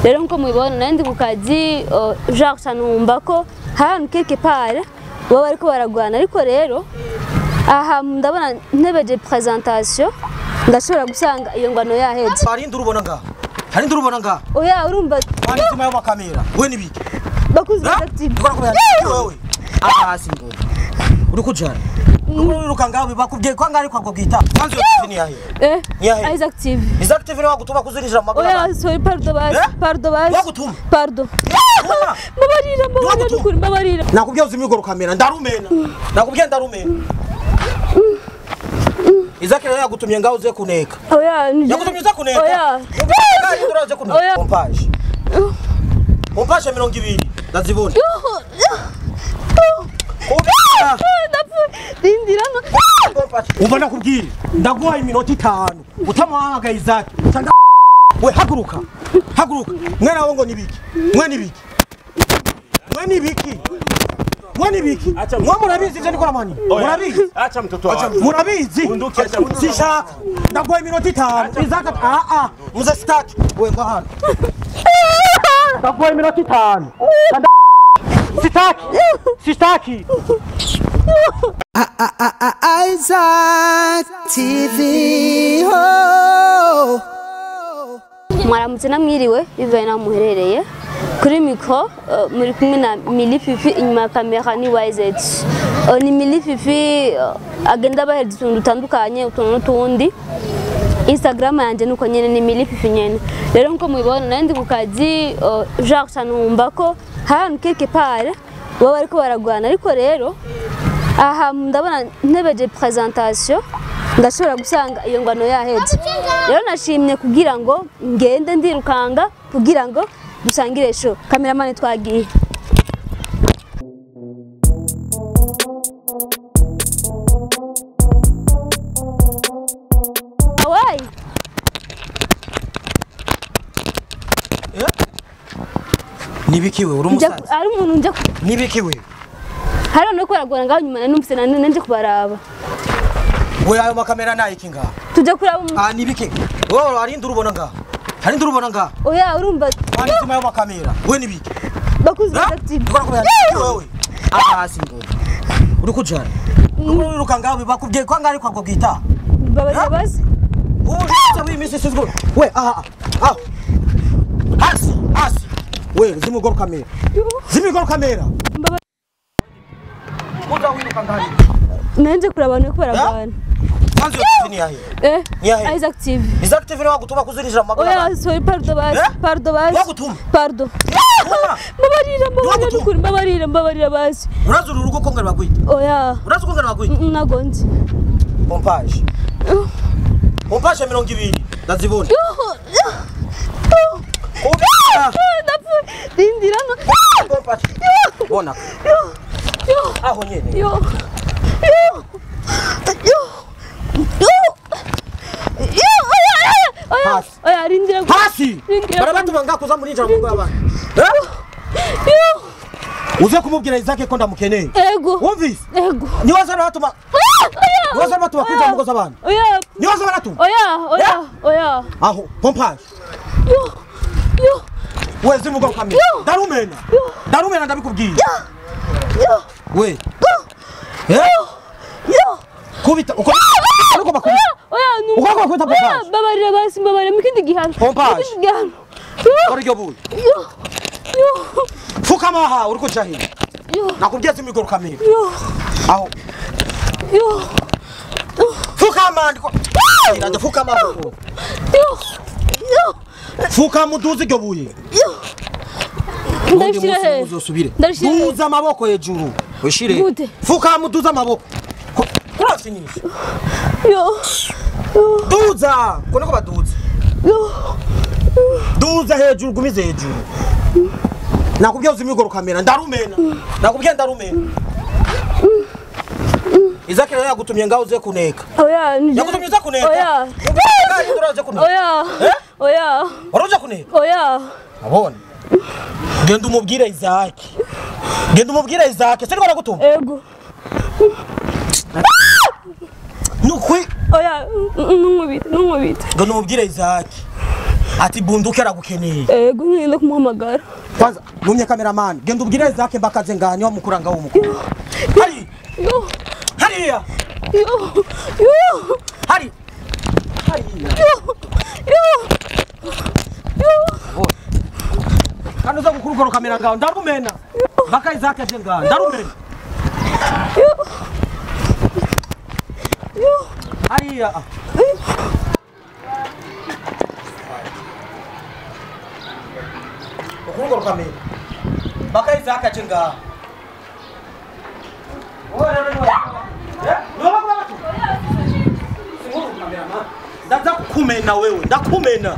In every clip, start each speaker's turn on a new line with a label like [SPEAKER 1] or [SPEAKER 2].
[SPEAKER 1] Rero nko mubibona nari ndi ku kazi, genre numva ko hari quelque part baba bariko baragwana, ariko rero aha ndabona ntebeje presentation ndashobora gusanga iyo ngwano yaheze.
[SPEAKER 2] Hari ndurubona nga. Hari ndurubona nga.
[SPEAKER 1] Oya urumva
[SPEAKER 2] Wani sima yo makamera. We nibiki?
[SPEAKER 1] Bakuzi active.
[SPEAKER 2] Ndikora kubera wewe. Aha hasi ngo. Uri kujana. Uriruka ngawe bakubwiye ko ngari kwa gogita. Kwanza iyo TV ni yahe?
[SPEAKER 1] Eh.
[SPEAKER 2] Yahe.
[SPEAKER 1] Isaac TV.
[SPEAKER 2] Isaac TV ni wagutuma kuzirinjira mu maguru.
[SPEAKER 1] Oya sorry, pardon basi. Pardon basi.
[SPEAKER 2] Wagutuma.
[SPEAKER 1] Pardon. Mbabarira, mbabarira nukuri, mbabarira.
[SPEAKER 2] Nakubwiye uzimigoro kamera ndarumena. Nakubwiye ndarumena. Isaac rero yagutumye ngaho uze kuneka.
[SPEAKER 1] Oya,
[SPEAKER 2] yagutumye uze kuneka.
[SPEAKER 1] Oya.
[SPEAKER 2] Uraje kuneka.
[SPEAKER 1] Oya.
[SPEAKER 2] Pompage. Pompage 20 ndazibona. Umva nakubwira ndaguha iminota 5 utamuhamagaye Isaac. We haguruka. Haguruka. Mwana wangu nibiki. Mwe nibiki. Mwe nibiki. Mwe nibiki. Mwe murabizi ivyo ndikora mani. Murabizi.
[SPEAKER 3] Acha mtoto wangu.
[SPEAKER 2] Murabizi. Sishaka. Ndaguha iminota 5. Isaac a a muze start. We ngo hano. Ndaguha iminota 5. Sitaki. Sitaki.
[SPEAKER 4] Isaac TV. Oh.
[SPEAKER 1] Mwaramutse namwiriwe bivaye naho muherereye. Kuri micro muri kumwe na Mili Fifi, inyuma ya kamera ni YZ. Ni Mili Fifi agenda abahereza utuntu dutandukanye, utuntu n'utundi. Instagram yanje nuko nyene ni Mili Fifi nyene. Rero nko mubibona nari ndi ku kazi, genre numva ko hari quelque part baba bariko baragwana, ariko rero aha ndabona ntebeje presentation ndashobora gusanga iyo ngwano yaheze. Rero nashimye kugira ngo ngende ndirukanga kugira ngo dusangire show. Cameraman twagiye. Awai.
[SPEAKER 2] Nibikiwe uri umusazi.
[SPEAKER 1] Ari umuntu nje.
[SPEAKER 2] Nibikiwe.
[SPEAKER 1] Hari no kwaragwana ngaho nyuma numvise nanje kubaraba.
[SPEAKER 2] We ayo makamera nayi kinga.
[SPEAKER 1] Tuje kuraba.
[SPEAKER 2] Ah nibiki. Wowe hari ndurubona nga. Hari ndurubona nga.
[SPEAKER 1] Oya urumva
[SPEAKER 2] wani sima yo makamera. We nibiki?
[SPEAKER 1] Bakuzi active.
[SPEAKER 2] Ndikora kubera wewe. Aha hasi ngo. Uri kujana. Uriruka ngawe bakubwiye ko ngari kwa gogita.
[SPEAKER 1] Mbabarira basi.
[SPEAKER 2] Ubu wimisi sizgo. We aha aha. Hasi hasi. We zimugoro kamera. Zimugoro kamera.
[SPEAKER 1] Nanje kuraba no kubaragwana.
[SPEAKER 2] Kwanza iyo TV ni yahe?
[SPEAKER 1] Eh.
[SPEAKER 2] Yahe.
[SPEAKER 1] Isaac TV.
[SPEAKER 2] Isaac TV ni wagutuma kuzirinjira mu maguru.
[SPEAKER 1] Oya sorry, pardon basi. Pardon basi.
[SPEAKER 2] Wagutuma.
[SPEAKER 1] Pardon. Mbabarira, mbabarira nukuri, mbabarira, mbabarira basi.
[SPEAKER 2] Urazi uru rugo ko ngari bagwita?
[SPEAKER 1] Oya.
[SPEAKER 2] Urazi ko ngari bagwita?
[SPEAKER 1] Nagonze.
[SPEAKER 2] Pompage. Pompage 20 ndazibona.
[SPEAKER 1] Rindira.
[SPEAKER 2] Pompage. Bona. Aho nyene.
[SPEAKER 1] Yo. Yo. Yo. Yo. Yo. Oya. Oya rindira.
[SPEAKER 2] Hasi. Barabatuma ngakuza murinjira mu rw'abana.
[SPEAKER 1] Yo.
[SPEAKER 2] Uze kumubwira Isaac ko ndamukeneye.
[SPEAKER 1] Ego.
[SPEAKER 2] Wumvise?
[SPEAKER 1] Ego.
[SPEAKER 2] Niwaza batuma. Niwaza batuma kwinjira mu ngo z'abana.
[SPEAKER 1] Oya.
[SPEAKER 2] Niwaza baratuma.
[SPEAKER 1] Oya, oya, oya.
[SPEAKER 2] Aho pompage.
[SPEAKER 1] Yo. Yo.
[SPEAKER 2] Wezi mugo kamera. Ndarumena. Ndarumena ndabikubwiye.
[SPEAKER 1] Yo.
[SPEAKER 2] We. Eh?
[SPEAKER 1] Yo.
[SPEAKER 2] Kubita uko uko bakubita.
[SPEAKER 1] Oya
[SPEAKER 2] nuko uko bakubita pompage.
[SPEAKER 1] Babarira basi, mbabarira mukindi gihano.
[SPEAKER 2] Pompage.
[SPEAKER 1] Gihano.
[SPEAKER 2] Ori ryo buye.
[SPEAKER 1] Yo. Yo.
[SPEAKER 2] Fukama aha uriko jahi.
[SPEAKER 1] Yo.
[SPEAKER 2] Nakubwiye zimigoro kamera.
[SPEAKER 1] Yo.
[SPEAKER 2] Aho.
[SPEAKER 1] Yo.
[SPEAKER 2] Fukama ndiko. Ndafukama fukama.
[SPEAKER 1] Yo. Yo.
[SPEAKER 2] Fukama uduze iryo buye.
[SPEAKER 1] Yo. Ndashira he.
[SPEAKER 2] Uzosubire. Duza amaboko hejuru. Ushire. Fukama uduza amaboko. Kurasinyisha.
[SPEAKER 1] Yo.
[SPEAKER 2] Duza. Ko niko baduza.
[SPEAKER 1] Yo.
[SPEAKER 2] Duza hejuru gumize hejuru. Nakubwiye uzimigoro kamera ndarumena. Nakubwiye ndarumena. Isaac rero yagutumye ngaho uze kuneka.
[SPEAKER 1] Oya.
[SPEAKER 2] Yagutumye uze kuneka.
[SPEAKER 1] Oya.
[SPEAKER 2] Uraje kuneka.
[SPEAKER 1] Oya. Oya.
[SPEAKER 2] Uraje kuneka.
[SPEAKER 1] Oya.
[SPEAKER 2] Abone. Genda umubwire Isaac. Genda umubwire Isaac. Siriko nagutuma.
[SPEAKER 1] Ego.
[SPEAKER 2] Nukwi.
[SPEAKER 1] Oya, nungubite, nungubite.
[SPEAKER 2] Genda umubwire Isaac. Ati bunduki aragukeneye.
[SPEAKER 1] Ego ngende kumuhamagara.
[SPEAKER 2] Kwanza numye cameraman, genda ubwire Isaac mbakaze ngani wa mukuranga wo mukuru. Hari.
[SPEAKER 1] Yo.
[SPEAKER 2] Hariya.
[SPEAKER 1] Yo. Yo.
[SPEAKER 2] Hari. Hariya.
[SPEAKER 1] Yo. Yo. Yo.
[SPEAKER 2] Kandi uza gukurukora kamera ngaho ndarumena. Baka Isaac aje ngaho ndarumena.
[SPEAKER 1] Yo. Yo.
[SPEAKER 2] Hariya. Ukurukora kamera. Baka Isaac aje ngaho. Ndaza kukumena wewe, ndakumena.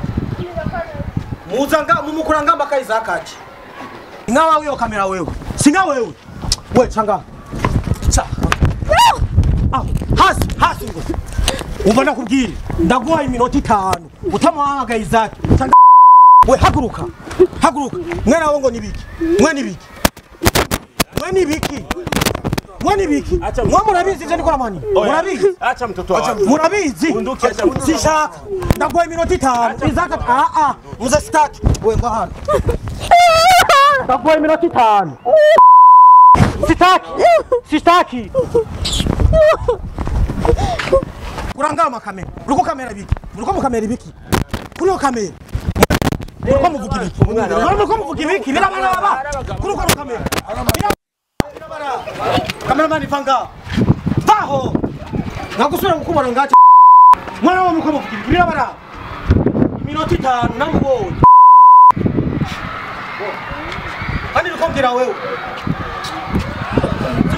[SPEAKER 2] Muzanga mumukuranga mbaka Isaac aje. Ingawa wewe kamera wewe. Singa wewe. We changa. Cha. Ah, hasi hasi ngo. Umva ndakubwira, ndaguha iminota 5. Utamuhamagaye Isaac. Changa. We haguruka. Haguruka. Mwana wawe ngo nibiki. Mwe nibiki. Mwe nibiki. Mwe nibiki. Mwe murabizi je ndikora mani. Murabizi.
[SPEAKER 3] Acha mtoto wangu.
[SPEAKER 2] Murabizi.
[SPEAKER 3] Bunduki acha mtoto.
[SPEAKER 2] Sishaka. Ndaguha iminota 5. Isaac ah ah. Muze start. We ngo hano. Ndaguha iminota 5. Sitaki. Sitaki. Kurangama kamera. Uriko kamera biki? Uriko mu kamera biki? Kuri kamera. Uriko muvuga ibiki? Uriko muvuga ibiki? Birabaraba. Kuri uko kamera. Birabaraba. Cameraman ivanga. Vaho. Nagusubira gukubona ngaje. Mwana wa muko muvuga ibiki? Birabaraba. Iminota 5 namubonye. Kandi nikombwira wewe.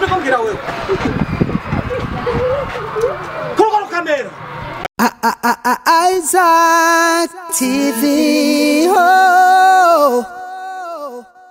[SPEAKER 2] Nikombwira wewe. Kuri uko kamera.
[SPEAKER 4] Isaac TV.